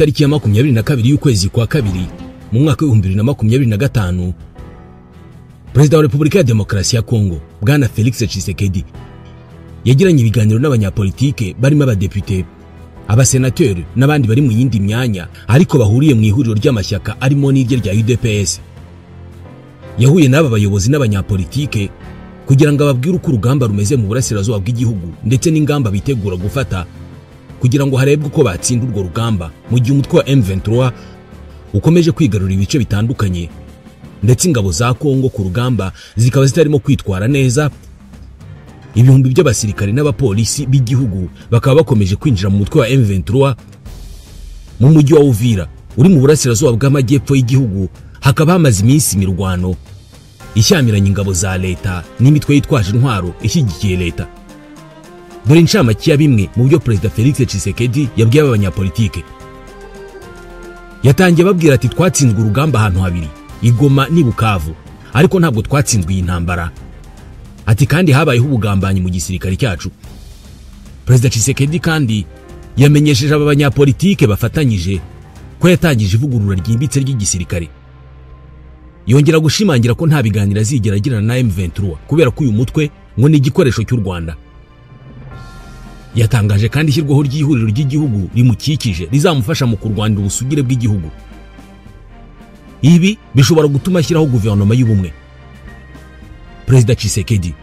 Itariki ya 22 y'ukwezi kwa kabiri mu mwaka wa 2025, Perezida wa Repubulika ya Demokarasi ya Kongo Bwana Felix Tshisekedi yagiranye ibiganiro n'abanyapolitike barimo abadepite, abasenateri n'abandi bari mu yindi myanya ariko bahuriye mu ihuriro ry'amashyaka arimo n'irye rya UDPS. Yahuye n'aba bayobozi n'abanyapolitike kugira ngo ababwire uko urugamba rumeze mu burasirazuba bw'igihugu ndetse n'ingamba bitegura gufata kugira ngo harebwe uko batsinda urwo rugamba mu gihe umutwe wa M23 ukomeje kwigarurira ibice bitandukanye ndetse ingabo za Kongo ku rugamba zikaba zitarimo kwitwara neza. Ibihumbi by'abasirikare n'abapolisi b'igihugu bakaba bakomeje kwinjira mu mutwe wa M23 mu mujyi wa Uvira uri mu burasirazuba bw'amajyepfo y'igihugu. Hakaba hamaze iminsi imirwano ishyamiranye ingabo za leta n'imitwe yitwaje intwaro ishyigikiye leta. Dore incamake ya bimwe mu byo Perezida Felix Tshisekedi yabwiye abanyapolitike. Yatangiye ababwira ati twatsinzwe urugamba ahantu habiri, Igoma ni Bukavu, ariko ntabwo twatsinzwe iyi ntambara. Ati kandi habayeho ubugambanyi mu gisirikare cyacu. Perezida Tshisekedi kandi yamenyesheje aba banyapolitike bafatanyije ko yatangije ivugurura ryimbitse ry'igisirikare. Yongera gushimangira ko nta biganiro azigera agirana na M23 kubera ko uyu mutwe ngo ni igikoresho cy'u Rwanda. Yatangaje kandi ishyirwaho ry'ihuriro ry'igihugu rimukikije rizamufasha mu kurwanira ubusugire bw'igihugu. Ibi bishobora gutuma ashyiraho guverinoma y'ubumwe. Perezida Tshisekedi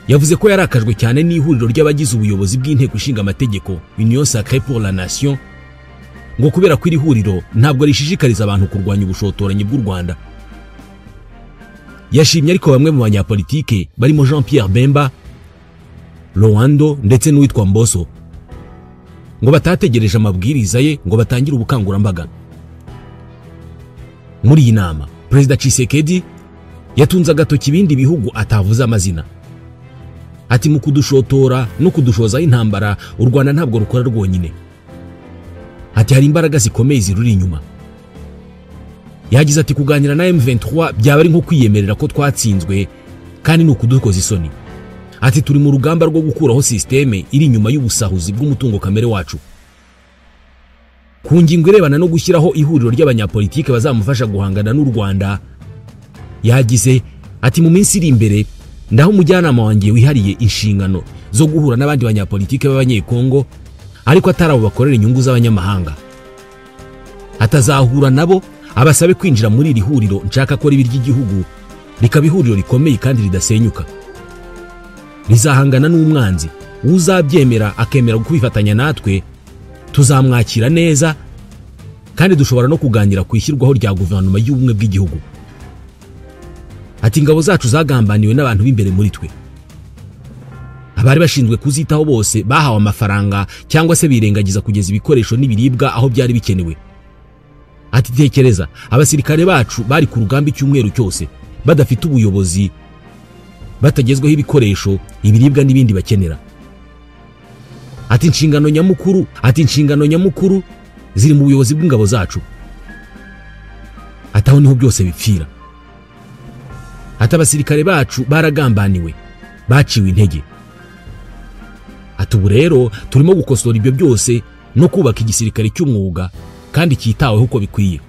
yavuze ko yarakajwe cyane n'ihuriro ry'abagize ubuyobozi bw'inteko ishinga amategeko Union Sacrée pour la Nation, ngo kubera ko iri huriro ntabwo rishishikariza abantu kurwanya ubushotoranyi bw'u Rwanda. Yashimye ariko bamwe mu banyapolitike barimo Jean Pierre Bemba, Rwando ndetse n'uwitwa Mboso ngo batategereje amabwiriza ye ngo batangire ubukangurambaga. Muri iyi nama Perezida Tshisekedi yatunze agatoki ibindi bihugu atavuze amazina. Ati mu kudushotora no kudushoza intambara u Rwanda ntabwo rukora rwonyine. Ati hari imbaraga zikomeye ziruri inyuma. Yagize ati kuganira na M23 byaba ari nko kwiyemerera ko twatsinzwe kandi ni ukudukoza isoni. Ati turi mu rugamba rwo gukuraho systeme iri inyuma y'ubusahuzi bw'umutungo kamere wacu. Ku ngingo irebana no gushyiraho ihuriro ry'abanyapolitike bazamufasha guhangana n'u Rwanda, yagize ati mu minsi iri imbere ndaho umujyanama wanjye wihariye inshingano zo guhura n'abandi banyapolitike b'abanyekongo ariko atari abo bakorera inyungu z'abanyamahanga. Atazahura nabo abasabe kwinjira muri iri huriro nshaka ko ribi ry'igihugu rikaba ihuriro rikomeye kandi ridasenyuka, rizahangana n'umwanzi. Uzabyemera akemera kwifatanya natwe tuzamwakira neza kandi dushobora no kuganira ku ishyirwaho rya guverinoma y'ubumwe bw'igihugu. Ati ingabo zacu zagambaniwe n'abantu b'imbere muri twe. Abari bashinzwe kuzitaho bose bahawe amafaranga cyangwa se birengagiza kugeza ibikoresho n'ibiribwa aho byari bikenewe. Ati tekereza abasirikare bacu bari ku rugamba icyumweru cyose badafite ubuyobozi, batagezweho ibikoresho, ibiribwa n'ibindi bakenera. Ati inshingano nyamukuru ziri mu buyobozi bw'ingabo zacu. Ati aho niho byose bipfira. Ati abasirikare bacu baragambaniwe, baciwe intege. Ati ubu rero turimo gukosora ibyo byose no kubaka igisirikare cy'umwuga kandi cyitaweho uko bikwiye.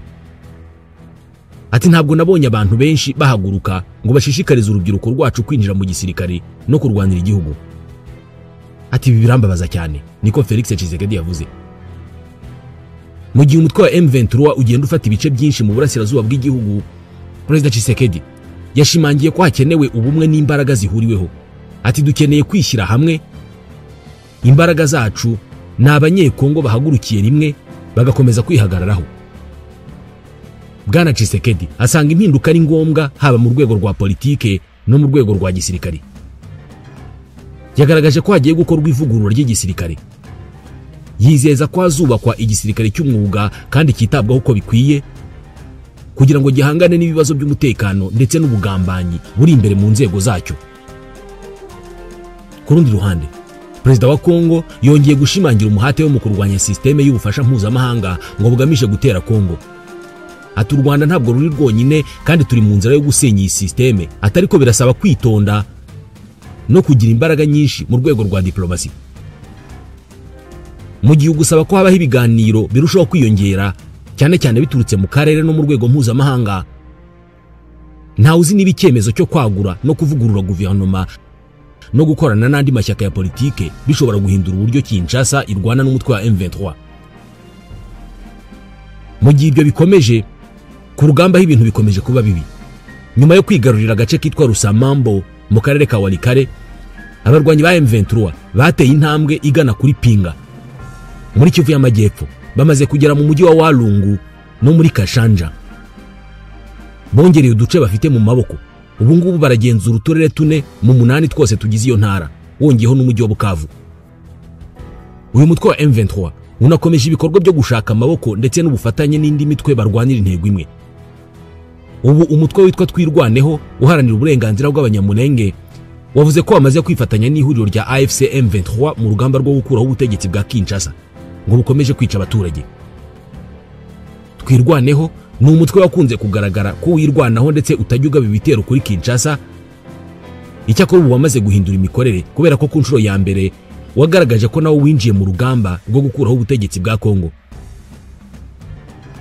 Ati ntabwo nabonye abantu benshi bahaguruka ngo bashishikarize urubyiruko rwacu kwinjira mu gisirikare no kurwanira igihugu. Ati ibi birambabaza cyane, niko Felix Tshisekedi yavuze. Mu gihe umutwe wa M23 ugenda ufata ibice byinshi mu burasirazuba bw'igihugu, Perezida Tshisekedi yashimangiye ko hakenewe ubumwe n'imbaraga zihuriweho. Ati dukeneye kwishyira hamwe, imbaraga zacu ni abanyekongo bahagurukiye rimwe bagakomeza kwihagararaho. Bwana Tshisekedi asanga impinduka ari ngombwa haba mu rwego rwa politike no mu rwego rwa gisirikare. Yagaragaje ko hagiye gukorwa ivugurura ry'igisirikare. Yizeza ko hazubakwa igisirikare cy'umwuga kandi cyitabwaho uko bikwiye kugira ngo gihangane n'ibibazo by'umutekano ndetse n'ubugambanyi buri imbere mu nzego zacyo. Ku rundi ruhande, Perezida wa Kongo yongeye gushimangira umuhate wo mu kurwanya systeme y'ubufasha mpuzamahanga ngo bugamije gutera Kongo. Ati u Rwanda ntabwo ruri rwonyine kandi turi mu nzira yo gusenya iyi systeme, atari ko birasaba kwitonda no kugira imbaraga nyinshi mu rwego rwa diplomasi. Mu gihe ugusaba ko habaho ibiganiro birushaho kwiyongera cyane cyane biturutse mu karere no mu rwego mpuzamahanga, ntawe uzi niba icyemezo cyo kwagura no kuvugurura guverinoma no gukorana n'andi mashyaka ya politike bishobora guhindura uburyo Kinshasa irwana n'umutwe wa M23. Mu gihe ibyo bikomeje ku rugamba, ibintu bikomeje kuba bibi. Nyuma yo kwigarurira agace kitwa Rusamambo mu karere ka Walikare, abarwanyi ba M23 bateye intambwe igana kuri Pinga muri Kivu y'Amajyepfo. Bamaze kugera mu mujyi wa Walungu no muri Kashanja. Bongereye uduce bafite mu maboko, ubu ngubu baragenzura uturere 4 mu 8 twose tugize iyo ntara, wongeyeho n'umujyi wa Bukavu. Uyu mutwe wa M23 unakomeje ibikorwa byo gushaka amaboko ndetse n'ubufatanye n'indi mitwe barwanira intego imwe. Ubu umutwe witwa Twirwaneho uharanira uburenganzira bw'Abanyamulenge wavuze ko wamaze kwifatanya n'ihuriro rya AFC M23 mu rugamba rwo gukuraho ubutegetsi bwa Kinshasa ngo bukomeje kwica abaturage. Twirwaneho ni umutwe wakunze kugaragara ko wirwanaho ndetse utajya ugaba ibitero kuri Kinshasa. Icyakora ubu wamaze guhindura imikorere kubera ko ku nshuro ya mbere wagaragaje ko nawo winjiye mu rugamba rwo gukuraho ubutegetsi bwa Kongo.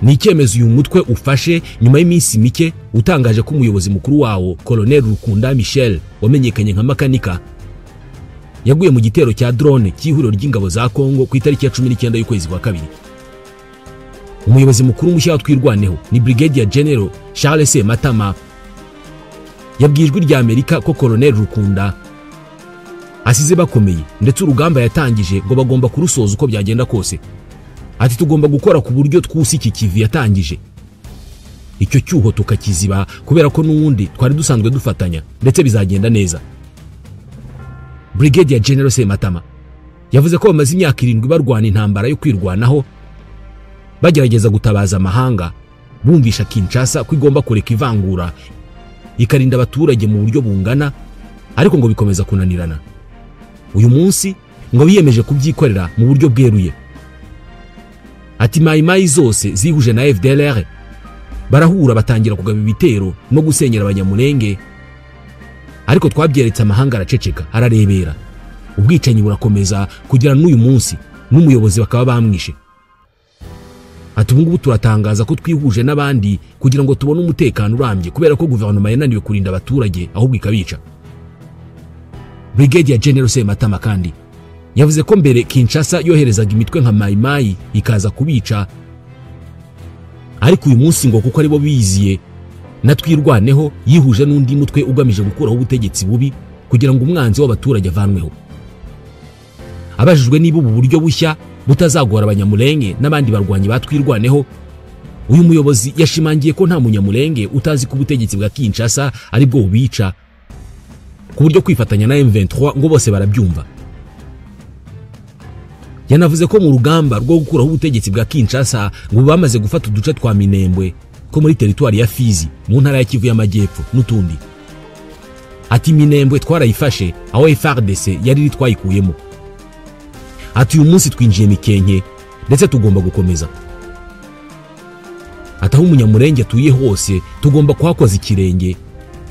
Ni icyemezo uyu mutwe ufashe nyuma y'iminsi mike utangaje ko umuyobozi mukuru wawo Colonel Rukunda Michel wamenyekanye nka Makanika yaguye mu gitero cya drone cy'ihuriro ry'ingabo za Kongo ku itariki ya 19 y'ukwezi kwa kabiri. Umuyobozi mukuru mushya wa Twirwaneho ni Brigadier General Charles Sematama yabwiye Ijwi rya Amerika ko Colonel Rukunda asize bakomeye ndetse urugamba yatangije ngo bagomba kurusoza uko byagenda kose. Ati tugomba gukora ku buryo twusi iki kivi yatangije, icyo cyuho tukakiziba kubera ko n'ubundi twari dusanzwe dufatanya ndetse bizagenda neza. Brigadier General Sematama yavuze ko bamaze imyaka 7 barwana intambara yo kwirwanaho, bagerageza gutabaza amahanga bumvisha Kinshasa ko igomba kureka ivangura ikarinda abaturage mu buryo bungana, ariko ngo bikomeza kunanirana. Uyu munsi ngo biyemeje kubyikorera mu buryo bweruye. Ati mayimayi zose zihuje na FDLR barahura batangira kugaba ibitero no gusenyera Abanyamulenge, ariko twabyeretse amahanga araceceka ararebera. Ubwicanyi burakomeza kugera n'uyu munsi, n'umuyobozi bakaba bamwishe. Ati ubu ngubu turatangaza ko twihuje n'abandi kugira ngo tubone umutekano urambye kubera ko guverinoma yananiwe kurinda abaturage ahubwo ikabica. Brigadier General Sematama kandi yavuze ko mbere Kinshasa yoherezaga imitwe nka mayimayi ikaza kubica, ariko uyu munsi ngo kuko aribo biziye na Twirwaneho yihuje n'undi mutwe ugamije gukuraho ubutegetsi bubi kugira ngo umwanzi w'abaturage avanweho. Abajijwe niba ubu buryo bushya butazagora Abanyamulenge n'abandi barwanyi ba Twirwaneho, uyu muyobozi yashimangiye ko nta munyamulenge utazi ko ubutegetsi bwa Kinshasa ari bwo bubica, ku buryo kwifatanya na M23 ngo bose barabyumva. Yanavuze ko mu rugamba rwo gukuraho ubutegetsi bwa Kinshasa ngo bamaze gufata uduce twa Minembwe ko muri teritwari ya Fizi mu ntara ya Kivu y'Amajyepfo n'utundi. Ati Minembwe twarayifashe aho FARDC yari iri twayikuyemo. Ati uyu munsi twinjiye Mikenke ndetse tugomba gukomeza. Ati aho umunyamurenge atuye hose tugomba kuhakoza ikirenge,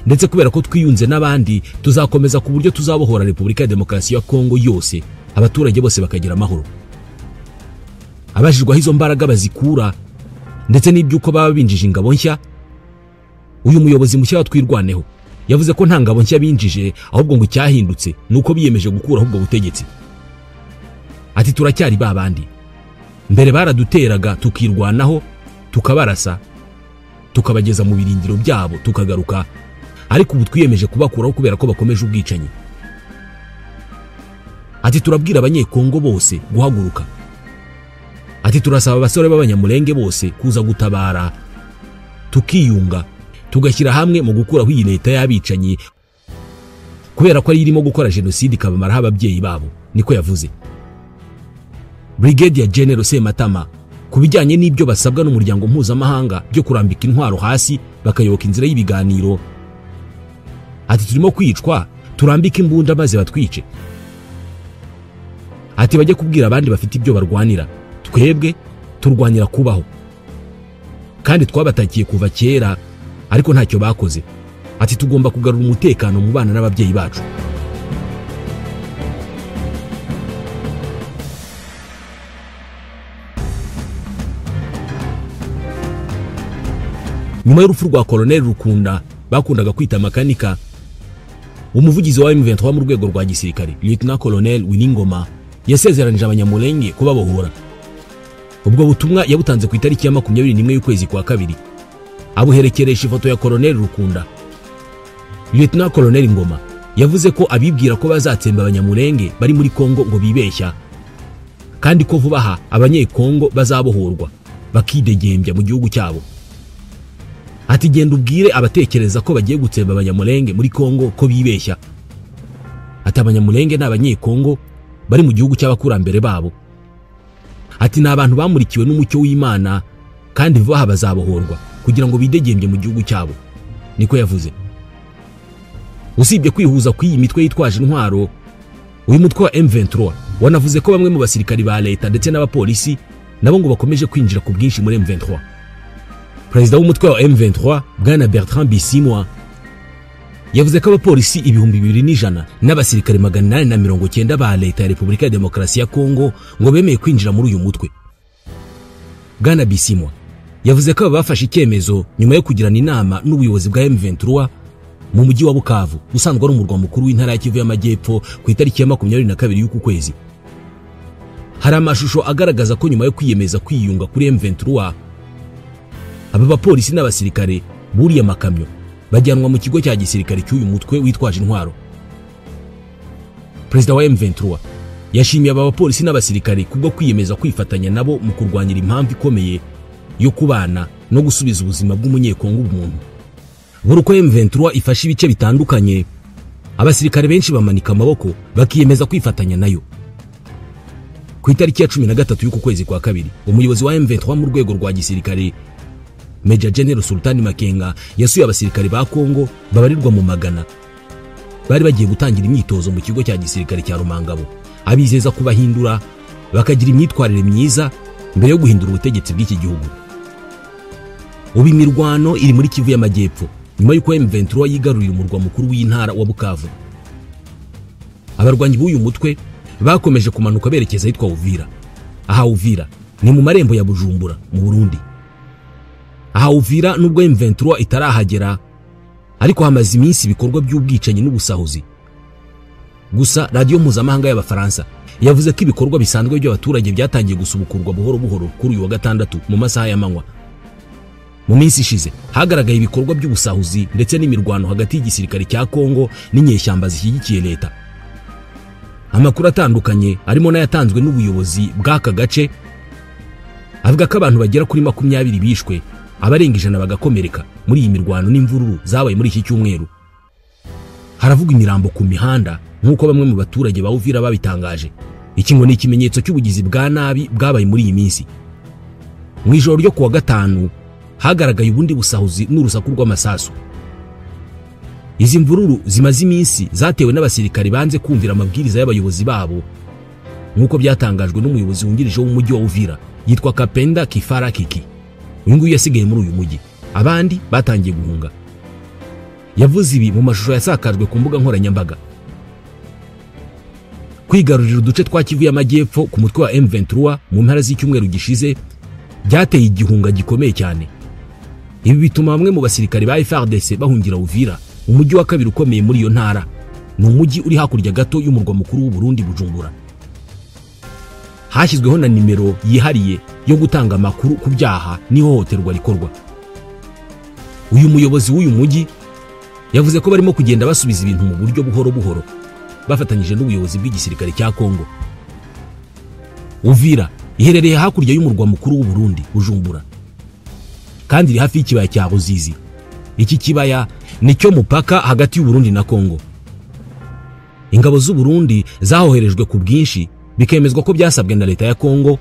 ndetse kubera ko twiyunze n'abandi tuzakomeza ku buryo tuzabohora Repubulika ya Demokarasi ya Kongo yose, abaturage bose bakagira amahoro. Abajijwe aho izo mbaraga bazikura ndetse n'ibyuko baba binjije ingabo nshya, uyu muyobozi mushya wa Twirwaneho yavuze ko nta ngabo nshya binjije, ahubwo ngo icyahindutse nuko biyemeje gukuraho ubwo butegetsi. Ati turacyari babandi mbere baraduteraga tukirwanaho tukabarasa tukabageza mu birindiro byabo tukagaruka, ariko ubu twiyemeje kubakuraho kubera ko bakomeje ubwicanyi. Ati turabwira Abanyekongo bose guhaguruka. Ati turasaba abasore b'Abanyamulenge bose kuza gutabara, tukiyunga tugashyira hamwe mu gukuraho iyi leta y'abicanyi kubera ko ari irimo gukora jenoside ikabamaraho ababyeyi babo, niko yavuze. Brigadier General Sematama ku bijyanye n'ibyo basabwa n'umuryango mpuzamahanga byo kurambika intwaro hasi bakayoboka inzira y'ibiganiro, ati turimo kwicwa, turambike imbunda maze batwice. Ati bajye kubwira abandi bafite ibyo barwanira, twebwe turwanira kubaho kandi twabatakiye kuva kera ariko ntacyo bakoze. Ati tugomba kugarura umutekano mu bana n'ababyeyi bacu. Nyuma y'urupfu rwa Colonel Rukunda bakundaga kwita Makanika, umuvugizi wa M23 mu rwego rwa gisirikare Lieutenant Colonel Willy Ngoma yasezeranije Abanyamulenge kubabohora. Ubwo butumwa yabutanze ku itariki ya 21 y'ukwezi kwa kabiri, abuherekeresha ifoto ya Colonel Rukunda. Lieutenant Colonel Ngoma yavuze ko abibwira ko bazatsemba Abanyamulenge bari muri Kongo ngo bibeshya, kandi ko vuba aha Abanyekongo bazabohorwa bakidegembya mu gihugu cyabo. Ati genda ubwire abatekereza ko bagiye gutsemba Abanyamulenge muri Kongo ko bibeshya. Ati Abanyamulenge n'Abanyekongo bari mu gihugu cy'abakurambere babo. Ati ni abantu bamurikiwe n'umucyo w'Imana kandi vuba aha bazabohorwa kugira ngo bidegembye mu gihugu cyabo, niko yavuze. Usibye kwihuza kw'iyi mitwe yitwaje intwaro, uyu mutwe wa M23 wanavuze ko bamwe mu basirikari ba leta ndetse n'abapolisi nabo ngo bakomeje kwinjira ku bwinshi muri M23. Perezida w'umutwe wa M23 Bwana Bertrand Bisimwa yavuze ko abapolisi 2100 n'abasirikare 890 ba leta ya Repubulika ya Demokarasi ya Kongo ngo bemeye kwinjira muri uyu mutwe. Bwana Bisimwa yavuze ko bafashe icyemezo nyuma yo kugirana inama n'ubuyobozi bwa M23 mu mujyi wa Bukavu usanzwe ari umurwa mukuru w'intara ya Kivu y'Amajyepfo ku itariki ya 22 y'uku kwezi. Hari amashusho agaragaza ko nyuma yo kwiyemeza kwiyunga kuri M23, aba bapolisi n'abasirikare buriye amakamyo bajyanwa mu kigo cya gisirikare cy'uyu mutwe witwaje intwaro. Perezida wa M23 yashimiye aba bapolisi n'abasirikare kubwo kwiyemeza kwifatanya nabo mu kurwanira impamvu ikomeye yo kubana no gusubiza ubuzima bw'umunyekongo ubumuntu. Buri uko M23 ifashe ibice bitandukanye, abasirikare benshi bamanika amaboko bakiyemeza kwifatanya nayo. Ku itariki ya 13 y'uku kwezi kwa kabiri, umuyobozi wa M23 mu rwego rwa gisirikare Major General Sultani Makenga yasuye abasirikare ba Kongo babarirwa mu magana bari bagiye gutangira imyitozo mu kigo cya gisirikare cya Rumangabo, abizeza kubahindura bakagira imyitwarire myiza mbere yo guhindura ubutegetsi bw'iki gihugu. Ubu imirwano iri muri Kivu y'Amajyepfo nyuma y'uko M23 yigaruriye umurwa mukuru w'intara wa Bukavu. Abarwanyi b'uyu mutwe bakomeje kumanuka berekeza ahitwa Uvira. Aha Uvira ni mu marembo ya Bujumbura mu Burundi. Aha Uvira nubwo M23 itarahagera, ariko hamaze iminsi ibikorwa by'ubwicanyi n'ubusahuzi. Gusa radio mpuzamahanga y'Abafaransa yavuze ko ibikorwa bisanzwe by'abaturage byatangiye gusubukurwa buhoro buhoro kuri uyu wa gatandatu mu masaha y'amanywa. Mu minsi ishize hagaragaye ibikorwa by'ubusahuzi ndetse n'imirwano hagati y'igisirikare cya Kongo n'inyeshyamba zishyigikiye leta. Amakuru atandukanye arimo n'ayatanzwe n'ubuyobozi bw'aka gace avuga ko abantu bagera kuri 20 bishwe, abarenga 100 bagakomereka muri iyi mirwano n'imvururu zabaye muri iki cyumweru. Haravugwa imirambo ku mihanda nk'uko bamwe mu baturage ba Uvira babitangaje. Iki ngo ni ikimenyetso cy'ubugizi bwa nabi bwabaye muri iyi minsi. Mu ijoro ryo kuwa gatanu hagaragaye ubundi busahuzi n'urusaku rw'amasasu. Izi mvururu zimaze iminsi zatewe n'abasirikare banze kumvira amabwiriza y'abayobozi babo, nk'uko byatangajwe n'umuyobozi wungirije w'umujyi wa Uvira yitwa Kapenda Kifara Kiki. Uyu nguyu yasigaye muri uyu mujyi, abandi batangiye guhunga. Yavuze ibi mu mashusho yasakajwe ku mbuga nkoranyambaga. Kwigarurira uduce twa Kivu y'Amajyepfo ku mutwe wa M23 mu mpera z'icyumweru gishize byateye igihunga gikomeye cyane. Ibi bituma bamwe mu basirikare ba FARDC bahungira Uvira, umujyi wa kabiri ukomeye muri iyo ntara. Ni umujyi uri hakurya gato y'umurwa mukuru w'u Burundi Bujumbura. Hashyizweho na nimero yihariye yo gutanga amakuru ku byaha n'ihohoterwa rikorwa. Uyu muyobozi w'uyu mujyi yavuze ko barimo kugenda basubiza ibintu mu buryo buhoro buhoro bafatanyije n'ubuyobozi bw'igisirikare cya Kongo. Uvira iherereye hakurya y'umurwa mukuru w'u Burundi Bujumbura, kandi iri hafi y'ikibaya cya Ruzizi. Iki kibaya nicyo mupaka hagati y'u Burundi na Kongo. Ingabo z'u Burundi zahoherejwe ku bwinshi, bikemezwa ko byasabwe na leta ya Kongo,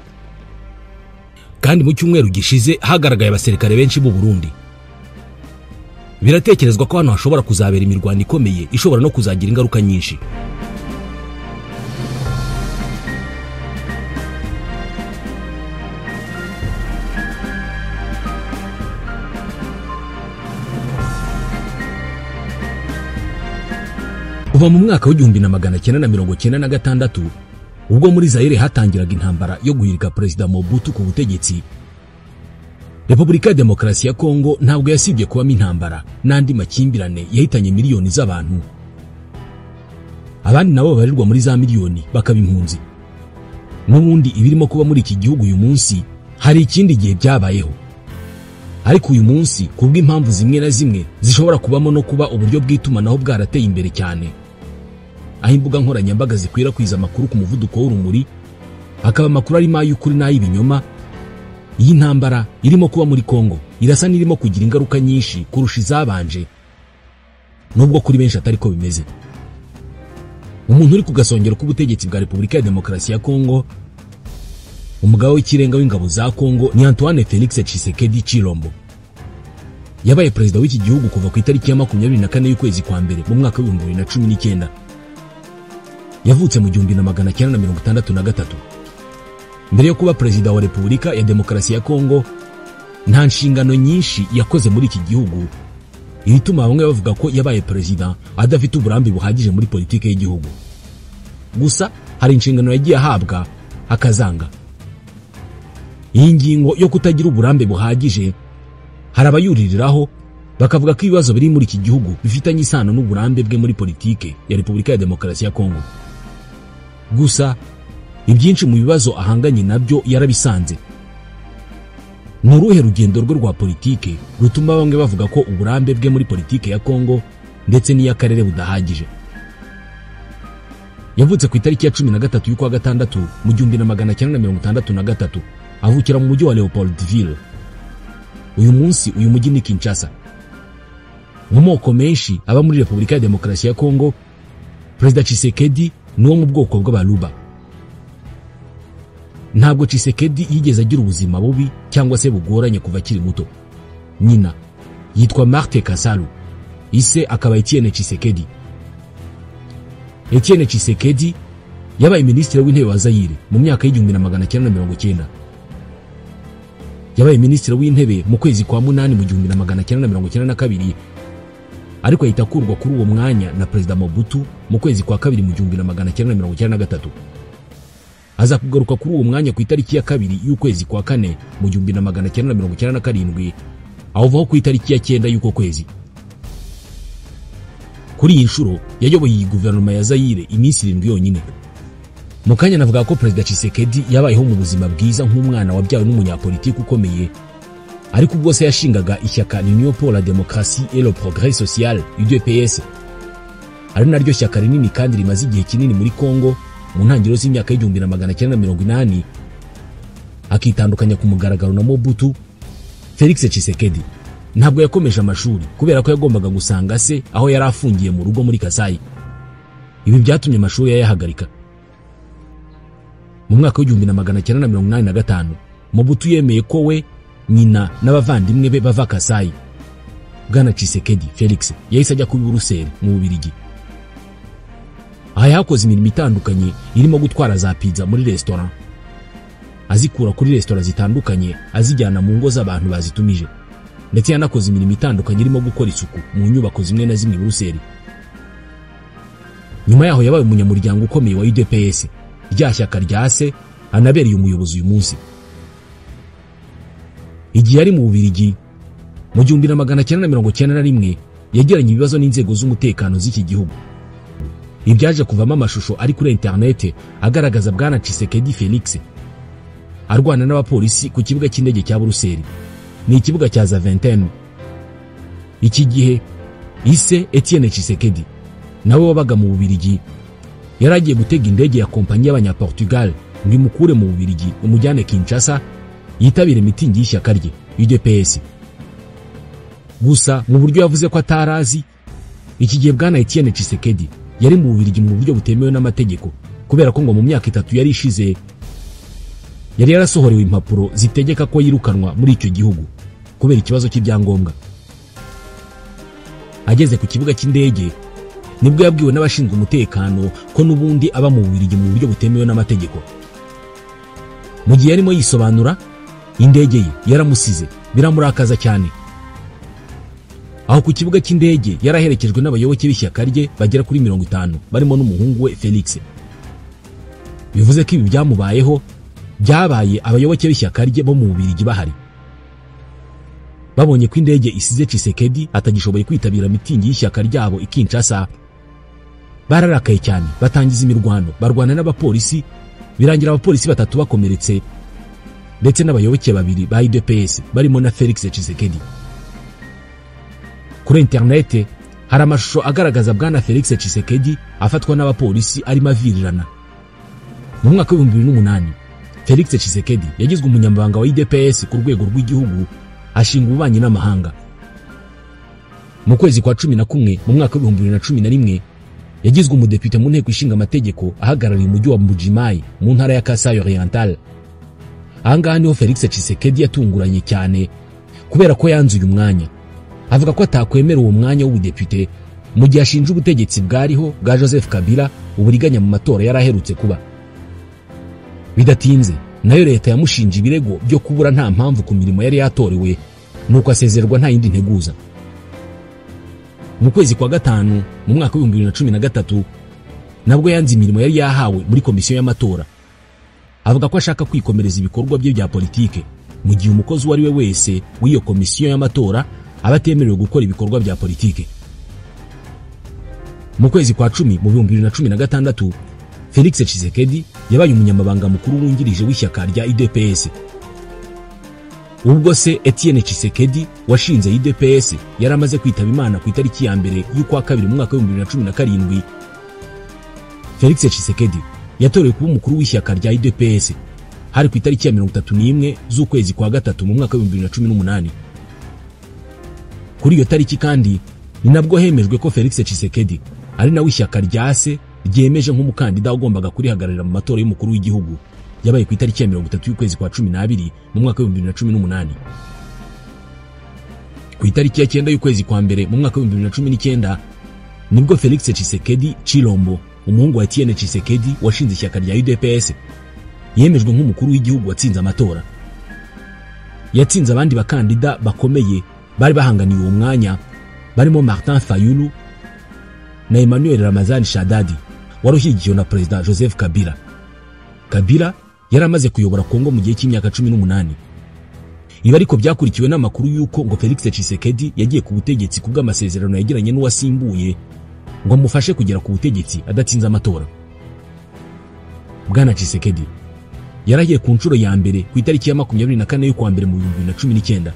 kandi mu cyumweru gishize hagaragaye abasirikare benshi b'u Burundi. Biratekerezwa ko hano hashobora kuzabera imirwano ikomeye ishobora no kuzagira ingaruka nyinshi. Kuva mu mwaka wa 1996 ubwo muri Zaire hatangiraga intambara yo guhirika Perezida Mobutu ku butegetsi, Repubulika ya Demokarasi ya Kongo ntabwo yasibye kubamo intambara n'andi makimbirane yahitanye miliyoni z'abantu, abandi nabo babarirwa muri za miliyoni bakaba impunzi. N'ubundi ibirimo kuba muri iki gihugu uyu munsi hari ikindi gihe byabayeho, ariko uyu munsi kubw'impamvu zimwe na zimwe zishobora kubamo no kuba uburyo bw'itumanaho bwarateye imbere cyane, aho imbuga nkoranyambaga zikwirakwiza amakuru ku muvuduko w'urumuri, hakaba amakuru arimo ay'ukuri n'ay'ibinyoma. Iyi ntambara irimo kuba muri Kongo irasa n'irimo kugira ingaruka nyinshi kurusha izabanje, nubwo kuri benshi atari ko bimeze. Umuntu uri ku gasongero k'ubutegetsi bwa Repubulika ya Demokarasi ya Kongo, umugaba w'ikirenga w'ingabo za Kongo, ni Antoine Felix Tshisekedi Tshilombo. Yabaye perezida w'iki gihugu kuva ku itariki ya 24 y'ukwezi kwa mbere mu mwaka wa 2019. Yavutse mu 1963. Mbere yo kuba perezida wa Repubulika ya Demokarasi ya Kongo, nta nshingano nyinshi yakoze muri iki gihugu, ibituma bamwe bavuga ko yabaye perezida adafite uburambe buhagije muri politike y'igihugu. Gusa hari inshingano yagiye ahabwa akazanga. Iyi ngingo yo kutagira uburambe buhagije hari abayuririraho bakavuga ko ibibazo biri muri iki gihugu bifitanye isano n'uburambe bwe muri politike ya Repubulika ya Demokarasi ya Kongo. Gusa ibyinshi mu bibazo ahanganye nabyo yarabisanze. Ni uruhe rugendo rwe rwa politike rutuma bamwe bavuga ko uburambe bwe muri politike ya Kongo ndetse n'iy'akarere budahagije? Yavutse ku itariki ya 13 y'ukwa gatandatu mu 1963, avukira mu mujyi wa Leopoldville. Uyu munsi uyu mujyi ni Kinshasa. Mu moko menshi aba muri Repubulika ya Demokarasi ya Kongo, Perezida Tshisekedi ni wo mu bwoko bw'Abaluba. Ntabwo Tshisekedi yigeze agira ubuzima bubi cyangwa se bugoranye kuva akiri muto. Nyina yitwa Marthe Kasalu, ise akaba Etienne Tshisekedi. Etienne Tshisekedi yabaye minisitiri w'intebe wa Zaire mu myaka y'1990. Yabaye minisitiri w'intebe mu kwezi kwa munani mu 1992, ariko ahita akurwa kuri uwo mwanya na Perezida Mobutu mu kwezi kwa kabiri mu 1993. Aza kugaruka kuri uwo mwanya ku itariki ya 2 y'ukwezi kwa kane mu 1997, awuvaho ku itariki ya 9 y'uko kwezi. Kuri iyi nshuro yayoboye iyi guverinoma ya Zaire iminsi 7 yonyine. Mu kanya navuga ko Perezida Tshisekedi yabayeho mu buzima bwiza nk'umwana wabyawe n'umunyapolitiki ukomeye, ariko ubwo se yashingaga ishyaka Union pour la démocratie et le progrès social UDPS, ari naryo shyaka rinini kandi rimaze igihe kinini muri Kongo mu ntangiriro z'imyaka y'1980, akitandukanya ku mugaragaro na Mobutu. Felix Tshisekedi ntabwo yakomeje amashuri kubera ko yagombaga gusanga se aho yari afungiye mu rugo muri Kasai. Ibi byatumye amashuri yayahagarika. Mu mwaka wa 1985 Mobutu yemeye ko we, nyina n'abavandimwe be bava Kasai. Bwana Tshisekedi Felix yahise ajya kuba i Buruseli mu Bubiligi. Aha yakoze imirimo itandukanye irimo gutwara za pizza muri restaurant, azikura kuri restaurant zitandukanye azijyana mu ngo z'abantu bazitumije, ndetse yanakoze imirimo itandukanye irimo gukora isuku mu nyubako zimwe na zimwe i Buruseli. Nyuma yaho yabaye umunyamuryango ukomeye wa UDPS, rya shyaka rya se, anabereye umuyobozi uyu munsi. Igihe yari mu Bubiligi mu 1991 yagiranye ibibazo n'inzego z'umutekano z'iki gihugu. Ibyaje kuvamo amashusho ari kuri internet agaragaza Bwana Tshisekedi Felix arwana n'abapolisi ku kibuga cy'indege cya Buruseli, ni ikibuga cya Zaventem. Iki gihe ise Etienne Tshisekedi nawe wabaga mu Bubiligi yari agiye gutega indege ya kompanyi y'Abanyaportugal ngo imukure mu Bubiligi umujyane Kinshasa yitabire mitingi y'ishyaka rye UDPS. Gusa mu buryo yavuze ko atarazi, iki gihe Bwana Etienne Tshisekedi yari mu Bubiligi mu buryo butemewe n'amategeko, kubera ko ngo mu myaka 3 yari ishize yari yarasohorewe impapuro zitegeka ko yirukanwa muri icyo gihugu kubera ikibazo cy'ibyangombwa. Ageze ku kibuga cy'indege nibwo yabwiwe n'abashinzwe umutekano ko n'ubundi aba mu Bubiligi mu buryo butemewe n'amategeko. Mu gihe yarimo yisobanura, indege ye yaramusize biramurakaza cyane. Aho ku kibuga cy'indege yaraherekejwe n'abayoboke b'ishyaka rye bagera kuri 50 barimo n'umuhungu we Felix. Bivuze ko ibi byamubayeho byabaye abayoboke b'ishyaka rye bo mu Bubiligi bahari. Babonye ko indege isize Tshisekedi atagishoboye kwitabira mitingi y'ishyaka ryabo i Kinshasa, bararakaye cyane, batangiza imirwano, barwana n'abapolisi, birangira abapolisi 3 bakomeretse ndetse n'abayoboke 2 ba UDPS barimo na Felix Tshisekedi. Kuri internet hari amashusho agaragaza bwana Felix Tshisekedi afatwa n'abapolisi arimo avirirana. Mu mwaka wa 2008 Felix Tshisekedi yagizwe umunyamabanga wa UDPS ku rwego rw'igihugu, ashinga ububanyi n'amahanga. Mu kwezi kwa 11 mu mwaka wa 2011 yagizwe umudepite mu nteko ishinga amategeko ahagarariye umujyi wa Mbujimayi mu ntara ya Kasai Oriental. Ahangaha niho Felix Tshisekedi yatunguranye cyane kubera ko yanze uyu mwanya, avuga ko atakwemera uwo mwanya w'ubudepite mu gihe ashinja ubutegetsi bwariho bwa Joseph Kabila uburiganya mu matora yari aherutse kuba. Bidatinze nayo leta yamushinje ibirego byo kubura nta mpamvu ku mirimo yari yatorewe, nuko asezererwa nta yindi nteguza. Mu kwezi kwa 5 mu mwaka wa 2013 nabwo yanze imirimo yari yahawe muri komisiyo y'amatora, avuga ko ashaka kwikomereza ibikorwa bye bya politike, mu gihe umukozi uwo ari we wese w'iyo komisiyo y'amatora aba atemerewe gukora ibikorwa bya politike. Mu kwezi kwa 10 mu 2016 Felix Tshisekedi yabaye umunyamabanga mukuru wungirije w'ishyaka rya UDPS. Ubwo se Etienne Tshisekedi washinze UDPS yari amaze kwitaba Imana ku itariki ya 1 y'ukwa 2 mu mwaka wa 2017, Felix Tshisekedi yatorewe kuba umukuru w'ishyaka rya UDPS hari ku itariki ya 31 z'ukwezi kwa 3 mu mwaka wa 2018. Kuri iyo tariki kandi ni nabwo hemejwe ko Felix Tshisekedi ari nawe ishyaka rya se ryemeje nk'umukandida wagombaga kurihagararira mu matora y'umukuru w'igihugu yabaye ku itariki ya 30 y'ukwezi kwa 12 mu mwaka wa 2018. Ku itariki ya 9 y'ukwezi kwa 1 mu mwaka wa 2019 nibwo Felix Tshisekedi Chilombo, umuhungu wa Etienne Tshisekedi washinze ishyaka rya UDPS, yemejwe nk'umukuru w'igihugu watsinze amatora. Yatsinze abandi bakandida bakomeye bari bahanganiye uwo mwanya barimo Martin Fayulu na Emmanuel Ramazani Shadadi wari ushyigikiwe na Perezida Joseph Kabila. Kabila yari amaze kuyobora Kongo mu gihe cy'imyaka 18. Ibi ariko byakurikiwe n'amakuru y'uko ngo Felix Tshisekedi yagiye ku butegetsi kubw'amasezerano yagiranye n'uwasimbuye ngo amufashe kugera ku butegetsi adatsinze amatora. Bwana Tshisekedi yarahiye ku nshuro ya mbere ku itariki ya 24 y'ukwa mbere mu 2019.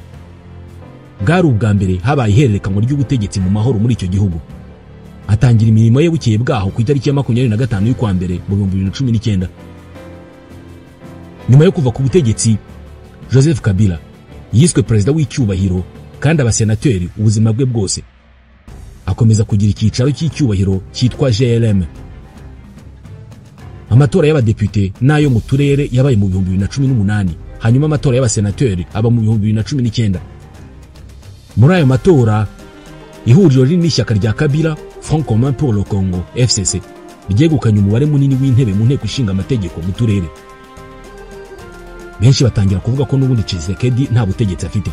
Bwari ubwa mbere habaye ihererekanwa ry'ubutegetsi mu mahoro muri icyo gihugu. Atangira imirimo ye bukeye bwaho ku itariki ya 25 y'ukwa mbere mu 2019. Nyuma yo kuva ku butegetsi, Joseph Kabila yiswe perezida w'icyubahiro kandi abasenateri ubuzima bwe bwose. Akomeza kugira icyicaro cy'icyubahiro cyitwa GLM. Amatora y'abadepite n'ayo mu turere yabaye mu 2018, hanyuma amatora y'abasenateri aba mu 2019. Muri ayo matora ihuriro rinini n'ishyaka rya Kabila, Front Commun pour le Congo FCC, ryegukanye umubare munini w'intebe mu nteko ishinga amategeko mu turere. Benshi batangira kuvuga ko n'ubundi Tshisekedi nta butegetsi afite.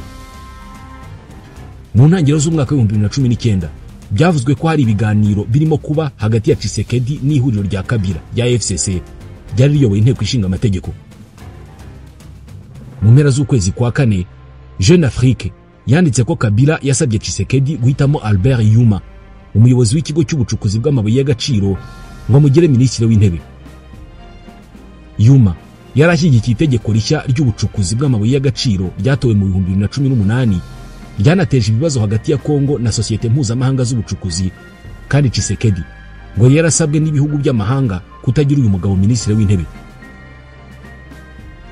Mu ntangiriro z'umwaka wa 2019 byavuzwe ko hari ibiganiro birimo kuba hagati ya Tshisekedi n'ihuriro rya Kabila rya FCC ryari riyoboye inteko ishinga amategeko. Mu mpera z'ukwezi kwa 4, Jeune Afrique yanditse ko Kabila yasabye Tshisekedi guhitamo Albert Yuma, umuyobozi w'ikigo cy'ubucukuzi bw'amabuye y'agaciro, ngo amugire minisitiri w'intebe. Yuma yarashyigikiye itegeko rishya ry'ubucukuzi bw'amabuye y'agaciro ryatowe mu 2018, ryanateje ibibazo hagati ya Kongo na sosiyete mpuzamahanga z'ubucukuzi, kandi Tshisekedi ngo yarasabwe n'ibihugu by'amahanga kutagira uyu mugabo minisitiri w'intebe.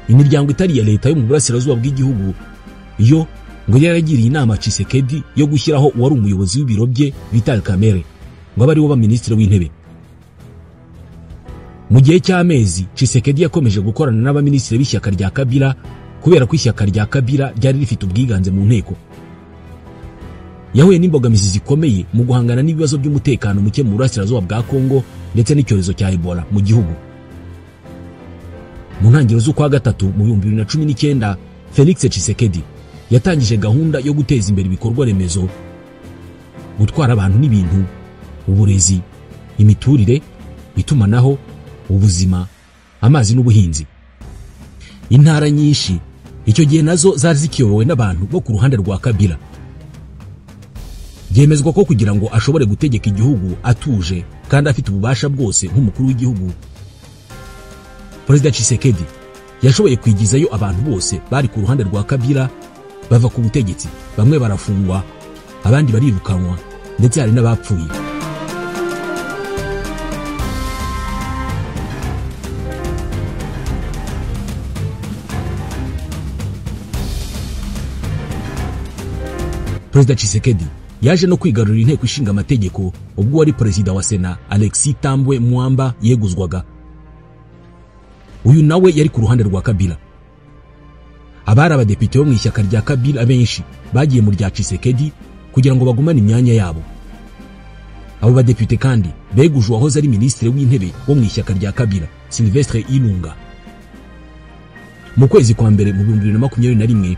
Imiryango itari ya leta yo mu burasirazuba bw'igihugu yo ngo yaragiriye inama Tshisekedi yo gushyiraho uwari umuyobozi w'ibiro bye Vital Kamerhe ngo abe ari we ba minisitiri w'intebe. Mu gihe cy'amezi Tshisekedi yakomeje gukorana n'abaminisitiri b'ishyaka rya Kabila kubera ko ishyaka rya Kabila ryari rifite ubwiganze mu nteko. Yahuye n'imbogamizi zikomeye mu guhangana n'ibibazo by'umutekano muke mu burasirazuba bwa Kongo ndetse n'icyorezo cya Ebola mu gihugu. Mu ntangiriro z'ukwa 3 mu 2019 Felix Tshisekedi yatangije gahunda yo guteza imbere ibikorwa remezo, gutwara abantu n'ibintu, uburezi, imiturire, itumanaho, ubuzima, amazi n'ubuhinzi. Intara nyinshi Icyo gihe nazo zari zikiyobowe n'abantu bo ku ruhande rwa Kabila. Byemezwa ko kugira ngo ashobore gutegeka igihugu atuje kandi afite ububasha bwose nk'umukuru w'igihugu, Perezida Tshisekedi yashoboye kwigizayo abantu bose bari ku ruhande rwa Kabila bava ku butegetsi, bamwe barafungwa, abandi barirukanwa, ndetse hari n'abapfuye. Perezida Tshisekedi yaje no kwigarurira inteko ishinga amategeko ubwo wari perezida wa Sena Alexis Tambwe Mwamba yeguzwaga. Uyu nawe yari ku ruhande rwa Kabila. Abari abadepite bo mu ishyaka rya Kabila benshi bagiye mu rya Tshisekedi kugira ngo bagumane imyanya yabo. Abo badepite kandi beguje uwahoze ari minisitiri w'intebe wo mu ishyaka rya Kabila, Sylvestre Ilunga. Mu kwezi kwa mbere mu 2021,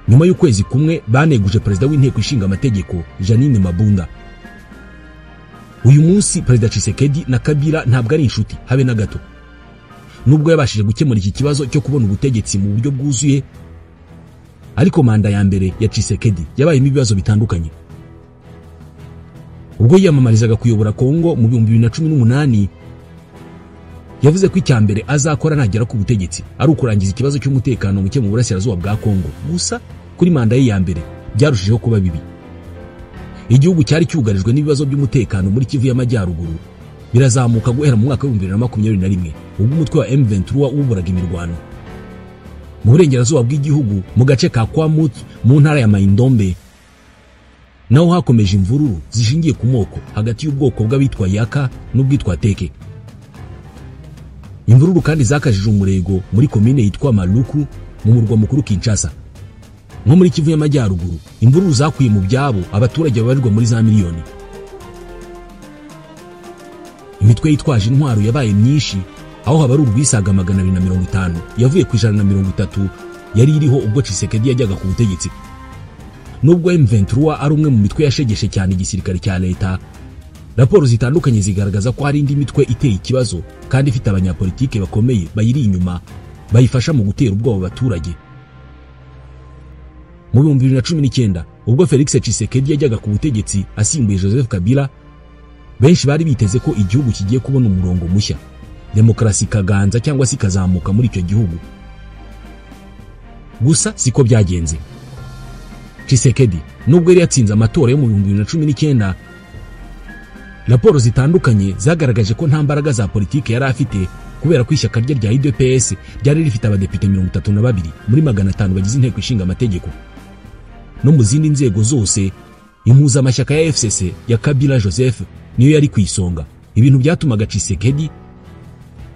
nyuma y'ukwezi kumwe, baneguje perezida w'inteko ishinga amategeko Janine Mabunda. Uyu munsi Perezida Tshisekedi na Kabila ntabwo ari inshuti habe na gato. Nubwo yabashije gukemura iki kibazo cyo kubona ubutegetsi mu buryo bwuzuye, ariko manda ya mbere ya Tshisekedi yabayemo ibibazo bitandukanye. Ubwo yiyamamarizaga kuyobora Kongo mu 2018, yavuze ko icya mbere azakora nagera ku butegetsi ari ukurangiza ikibazo cy'umutekano muke mu burasirazuba bwa Kongo. Gusa kuri manda ye ya mbere byarushijeho kuba bibi. Igihugu cyari cyugarijwe n'ibibazo by'umutekano muri Kivu y'Amajyaruguru birazamuka guhera mu mwaka wa 2021 ubwo umutwe wa M23 wuburaga imirwano mu burengerazuba bw'igihugu mu gace ka Kwamut mu ntara ya Maindombe. Naho hakomeje imvururu zishingiye ku moko hagati y'ubwoko bw'abitwa Yaka n'ubwitwa Teke. Imvururu kandi zakajije umurego muri komine yitwa Maluku mu murwa mukuru Kinshasa. Nko muri Kivu y'Amajyaruguru, imvururu zakuye mu byabo abaturage babarirwa muri za miliyoni. Imitwe yitwaje intwaro yabaye myinshi, aho habari urwisaga 250 yavuye ku 130 yari iriho ubwo Tshisekedi yajyaga ku butegetsi. Nubwo M23 ari umwe mu mitwe yashegeshe cyane igisirikare cya leta, raporo zitandukanye zigaragaza ko hari indi mitwe iteye ikibazo kandi ifite abanyapolitike bakomeye bayiri inyuma bayifasha mu gutera ubwoba abaturage. Mu 2019 ubwo Felix Tshisekedi yajyaga ku butegetsi asimbuye Joseph Kabila, benshi bari biteze ko igihugu kigiye kubona umurongo mushya, demokrasi kaganza cyangwa se ikazamuka muri icyo gihugu. Gusa siko byagenze. Tshisekedi nubwo yari yatsinze amatora yo mu 2019, raporo zitandukanye zagaragaje ko nta mbaraga za politike yari afite kubera ko ishyaka rye rya UDPS ryari rifite abadepite 32 muri 500 bagize inteko ishinga amategeko. No mu zindi nzego zose, impuzamashyaka ya FCC ya Kabila Joseph niyo yari ku isonga, ibintu byatumaga Tshisekedi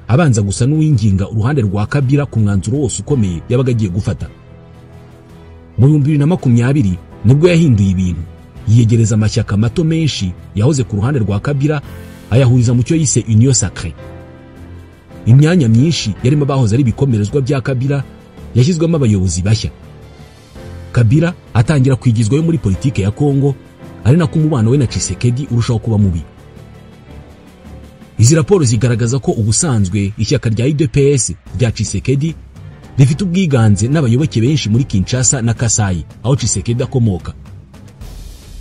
abanza gusa n'uwinginga uruhande rwa Kabila ku mwanzuro wose ukomeye yabaga agiye gufata. Mu 2020 nibwo yahinduye ibintu, yiyegereza amashyaka mato menshi yahoze ku ruhande rwa Kabila ayahuriza mu cyo yise Union Sacrée. Imyanya myinshi yarimo abahoze ari ibikomerezwa bya Kabila yashyizwemo abayobozi bashya. Kabila atangira kwigizwayo muri politike ya Kongo, ari nako umubano we na Tshisekedi urushaho kuba mubi. Izi raporo zigaragaza ko ubusanzwe ishyaka rya UDPS rya Tshisekedi rifite ubwiganze n'abayoboke benshi muri Kinshasa na Kasai aho Tshisekedi akomoka.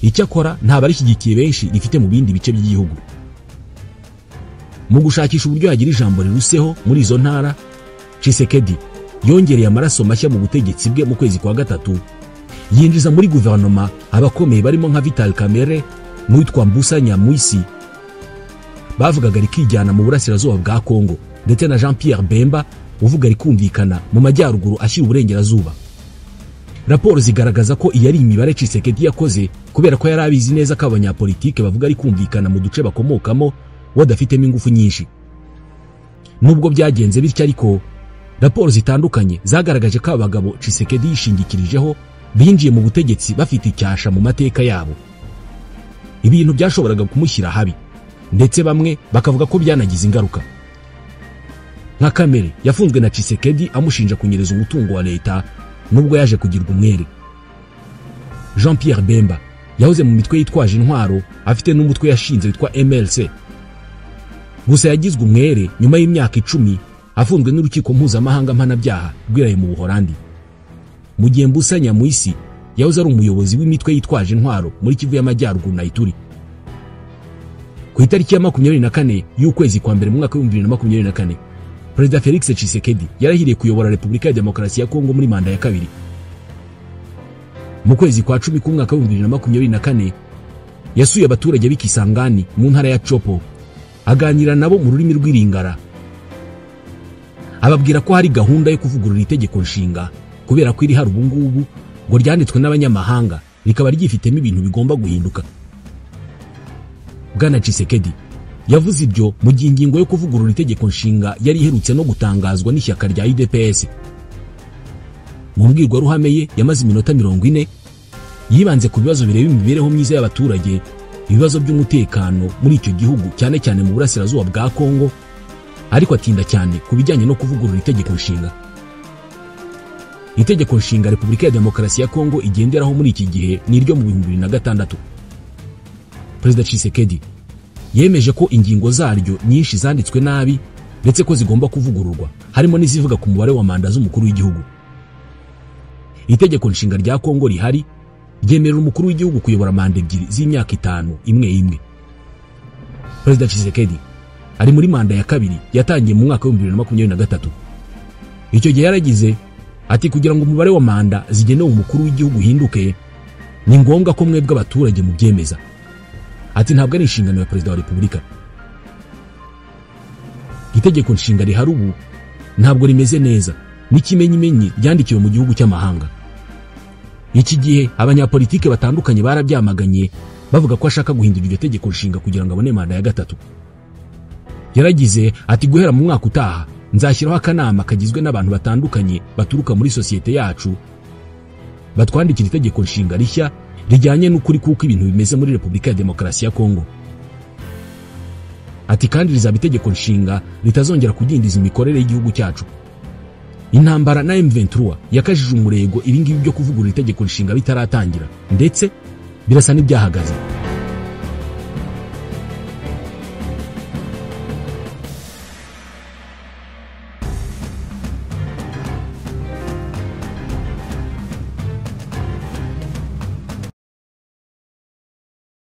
Icyakora nta barishyigikiye benshi rifite mu bindi bice by'igihugu. Mu gushakisha uburyo yagira ijambo riruseho muri izo ntara, Tshisekedi yongereye amaraso mashya mu butegetsi bwe mu kwezi kwa gatatu, yinjiza muri guverinoma abakomeye barimo nka Vital Kamerhe n'uwitwa Mbusa Nyamwisi bavugaga rikijyana mu burasirazuba bwa Kongo, ndetse na Jean Pierre Bemba uvuga rikumvikana mu majyaruguru ashyira uburengerazuba. Raporo zigaragaza ko iyi ari imibare Tshisekedi yakoze kubera ko yari abizi neza ko abanyapolitike bavuga rikumvikana mu duce bakomokamo badafitemo ingufu nyinshi. Nubwo byagenze bityo ariko, raporo zitandukanye zagaragaje ko abagabo Tshisekedi yishingikirijeho binjiye mu butegetsi bafite icyasha mu mateka yabo, ibintu byashoboraga kumushyira habi, ndetse bamwe bakavuga ko byanagize ingaruka. Nka Kamere yafunzwe na Tshisekedi amushinja kunyereza umutungo wa leta nubwo yaje kugirwa umwere. Jean Pierre Bemba yahoze mu mitwe yitwaje intwaro afite n'umutwe yashinze witwa MLC. Gusa yagizwe umwere nyuma y'imyaka 10 afunzwe n'urukiko mpuzamahanga mpanabyaha rwiraye mu Buholandi. Mu gihe Mbusa Nyamwisi yahoze ari umuyobozi w'imitwe yitwaje intwaro muri Kivu y'Amajyaruguru na Ituri. Ku itariki ya 24 y'ukwezi kwa mbere mu mwaka wa 2024, Perezida Felix Tshisekedi yarahiriye kuyobora Repubulika ya Demokarasi ya Kongo muri manda ya kabiri. Mu kwezi kwa 10 k'umwaka wa 2024 yasuye abaturage b'Ikisangani mu ntara ya Chopo, aganira nabo mu rurimi rw'Iringara, ababwira ko hari gahunda yo kuvugurura itegeko nshinga kubera ko iri hari ubu ngubu ngo ryanditswe n'abanyamahanga rikaba ryifitemo ibintu bigomba guhinduka. Bwana Tshisekedi yavuze ibyo mu gihe ingingo yo kuvugurura itegeko nshinga yari iherutse no gutangazwa n'ishyaka rya UDPS. Mu mbwirwaruhame ye yamaze iminota 40 yibanze ku bibazo bireba imibereho myiza y'abaturage, ibibazo by'umutekano muri icyo gihugu cyane cyane mu burasirazuba bwa Kongo, ariko atinda cyane ku bijyanye no kuvugurura itegeko nshinga. Itegeko nshinga Repubulika ya Demokarasi ya Kongo igenderaho muri iki gihe ni iryo mu 2006. Perezida Tshisekedi yemeje ko ingingo zaryo nyinshi zanditswe nabi ndetse ko zigomba kuvugururwa, harimo n'izivuga ku mubare wa manda z'umukuru w'igihugu. Itegeko nshinga rya Kongo rihari ryemerera umukuru w'igihugu kuyobora manda ebyiri z'imyaka 5 imwe imwe. Perezida Tshisekedi ari muri manda ya kabiri yatangiye mu mwaka wa 2023. Icyo gihe yaragize ati kugira ngo umubare wa manda zigenewe umukuru w'igihugu uhinduke ni ngombwa ko mwebwe abaturage mubyemeza. Ati ntabwo ari inshingano ya Perezida wa Repubulika. Itegeko nshinga rihari ubu ntabwo rimeze neza, n'ikimenyimenyi ryandikiwe mu gihugu cy'amahanga. Iki gihe abanyapolitike batandukanye barabyamaganye bavuga ko ashaka guhindura iryo tegeko nshinga kugira ngo abone manda ya gatatu. Yaragize ati guhera mu mwaka utaha nzashyiraho akanama kagizwe n'abantu batandukanye baturuka muri sosiyete yacu batwandikira itegeko nshinga rishya rijyanye n'ukuri kuko ibintu bimeze muri Repubulika ya Demokarasi ya Kongo. Ati kandi rizaba itegeko nshinga ritazongera kudindiza imikorere y'igihugu cyacu. Intambara na M23 yakajije umurego ibingibi byo kuvugurura itegeko nshinga bitaratangira, ndetse birasa n'ibyahagaze.